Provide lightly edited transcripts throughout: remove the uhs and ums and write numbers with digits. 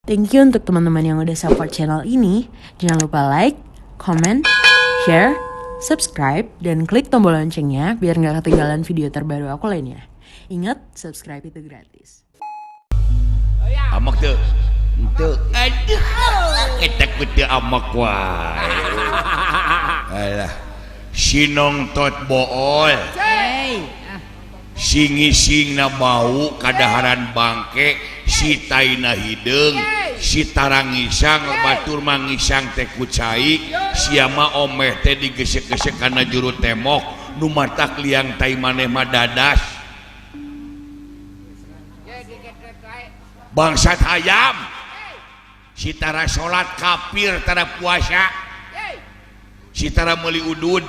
Thank you untuk teman-teman yang udah support channel ini. Jangan lupa like, comment, share, subscribe, dan klik tombol loncengnya biar nggak ketinggalan video terbaru aku lainnya. Ingat, subscribe itu gratis. Amak teu? Henteu. Aduh, eta ku teu amak wae. Alah, sinong tot bool. Singisingna bau kadaharan bangke, si taina hideung, si tarangisang batur mangisang teh ku cai, sia mah omeh teh digesek-gesek kana juru temok, nu matak liang tai maneh mah dadas. Bangsat hayam. Si tara salat kafir tara puasa. Si tara meuli udud.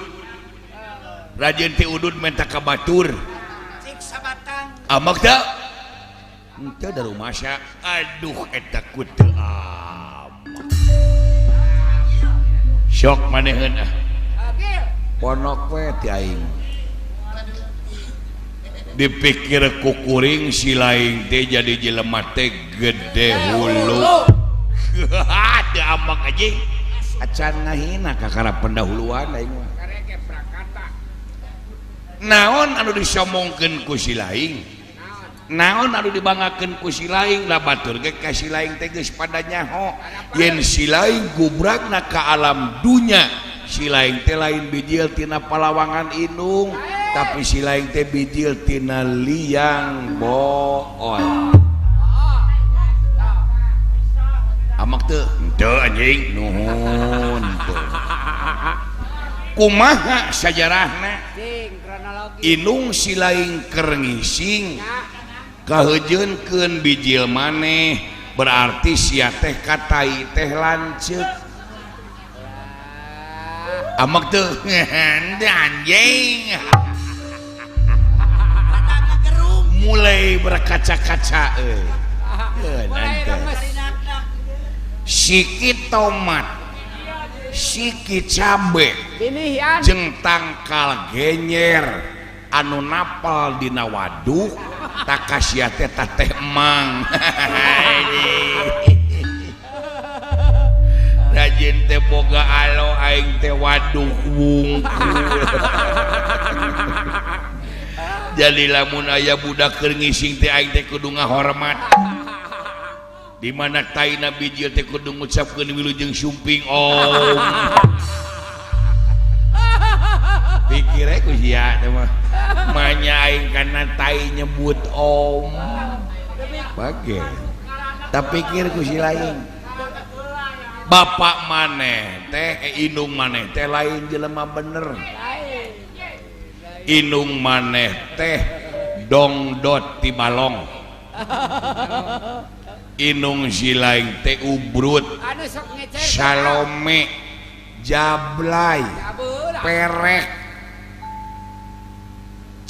Rajin teh udud menta ka batur. Amak teu? Henteu da rumasa. Aduh eta ku teu amak. Sok maneheun ah. Ponok we ti aing. Dipikir ku kuring si laing teh jadi jelema teh gede hulu. Teu amak anjing. Acan ngahina kakara pendahuluan aing mah. Naon anu disomongkeun ku si laing? Naon anu dibanggakeun ku si laing? Da batur ge ka si laing teh geus pada nyaho. Yen si laing gubragna ka alam dunya, si laing teh lain bijil tina palawangan indung, tapi si laing teh bijil tina liang bool. Amak teu? Henteu anjing. Nuhun teu. Kumaha sajarahna? Inung si laing keur ngising kahejeunkeun bijil maneh, berarti sia teh ka tai teh lanceuk. Amak teu? Henteu anjing. Mulai berkaca-kaca euy. Siki tomat, siki cabe, jeung tangkal genyer anu napal dina waduk takasia teh teh emang. Rajin teh boga alo aing teh waduk wungkul. Jadi lamun aya budak keur ngising teh aing teh kudu ngahormat. Di mana taina bijil teh kudu ngucapkeun wilujeng sumping om. Pikir ku sia teh mah. Manya aing kana tai nyebut om. Bage. Tapikir ku si lain. Bapak maneh teh indung maneh teh lain jelema bener. Indung maneh teh dongdot ti balong. Inung si laing teh ubrut, Salome, Jablay, perek.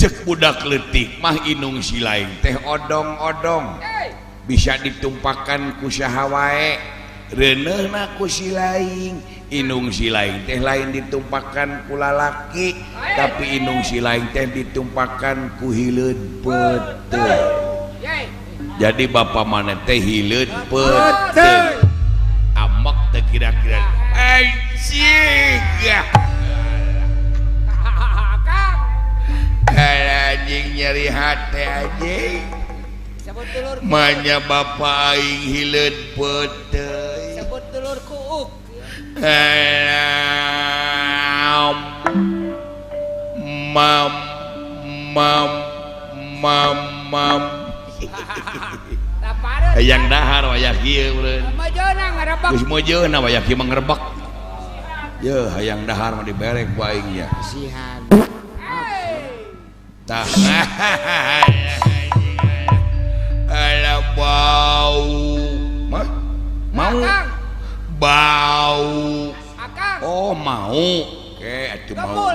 Cek budak leutik mah inung si laing teh odong-odong, bisa ditumpakan ku saha wae. Reuneuhna ku si laing. Inung si laing teh lain ditumpakan ku lalaki, tapi inung si laing teh ditumpakan ku hileud peuteung. Jadi bapak maneh teh hileud peuteung. Amak teh kira-kira anjing. Anjing nyeri hate anjing. Manya bapak aing hileud peuteung. Sebut dulur kuuk. Mam mam mam mam. Hayang dahar wayah kieu meureun. Geus mojeuna wayah kieu mah ngrebek. Yeuh hayang dahar mah diberek ku aing nya. Kasihan. Tah. Alah bau. Mah? Mau? Bau. Oh mau. Ke atuh mau.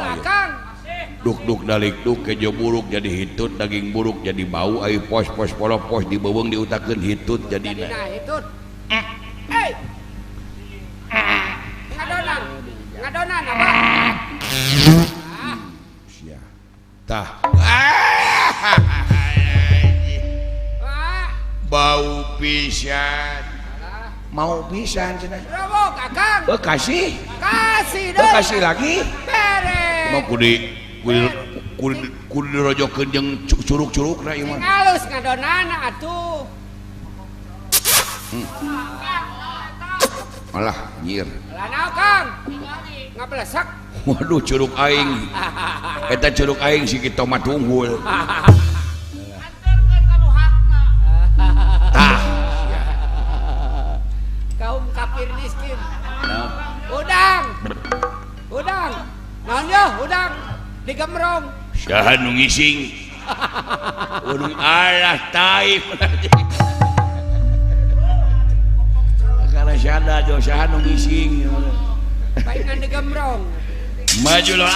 Duk-duk dalik duk kejo buruk jadi hitut, daging buruk jadi bau, ai pos-pos polopos dibeuweung diutakeun hitut jadina. Hitut. Eh. Ngadonan. Ngadonan apa? Sia. Tah. Bau pisan. Mau pisan cenah. Robok akang. Oh, kasih. Kasih deui. Oh, kasih lagi. Bere. Mau kudu dirojokeun jeung curug-curugna ieu mah. Halus ngadonana atuh. Alah, nyir. Lah naon Kang? Ngablesak. Waduh, curug aing. Eta curug aing si kitu mah tunggul. Anterkeun ka nu hakna. Tah. Kaum kafir miskin. Udang. Udang. Naon yo udang digemrong. Saha nu ngising? Waduh, alah tai. Karena sada jo saha nu ngising. Paingan digemrong. Maju lo.